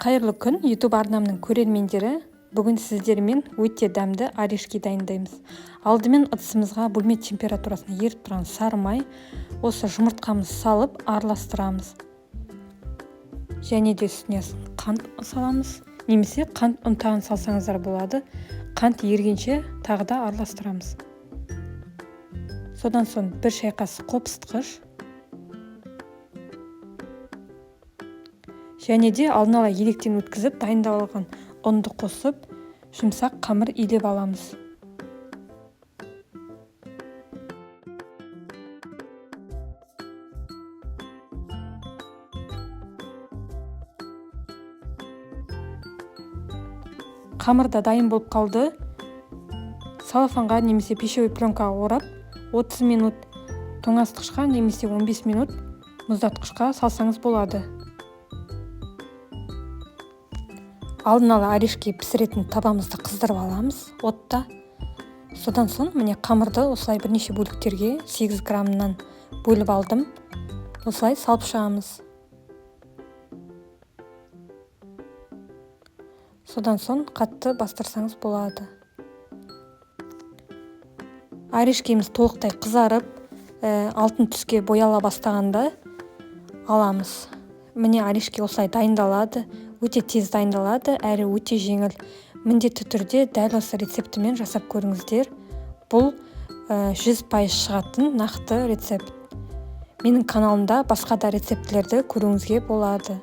Қайырлы күн, YouTube арнамның көрермендері. Бүгін сіздермен өте дәмді орешки дайындаймыз. Алдымен ыдысымызға бөлме температурасында еріп тұрған сары май, осы жұмыртқамызды салып араластырамыз. Және де үстіне қант саламыз, немесе қант ұнтағын салсаңыздар болады. Қант ергенше тағы да араластырамыз. Содан соң бір шай қасық қопсытқыш, және де алдын ала електен өткізіп дайындалған ұнды қосып, жұмсақ қамыр илеп аламыз. Қамыр да дайын болып қалды. Салафанға немесе пищевой пленкаға орап, 30 минут тоңазытқышқа немесе 15 минут мұздатқышқа салсаңыз болады. Алдын ала орешки пісіретін табамызды қыздырып аламыз отта. Содан соң міне қамырды осылай бірнеше бөліктерге 8 граммнан бөліп алдым. Осылай салып шығамыз. Содан соң қатты бастырсаңыз болады. Орешкеміз толықтай қызарып, алтын түске бояла бастағанда аламыз. Міне орешки осылай дайындалады. Өте тез дайындалады, әрі өте жеңіл. Міндетті түрде дәл осы рецептімен жасап көріңіздер. Бұл 100% шығатын нақты рецепт. Менің каналымда басқа да рецептілерді көруіңізге болады.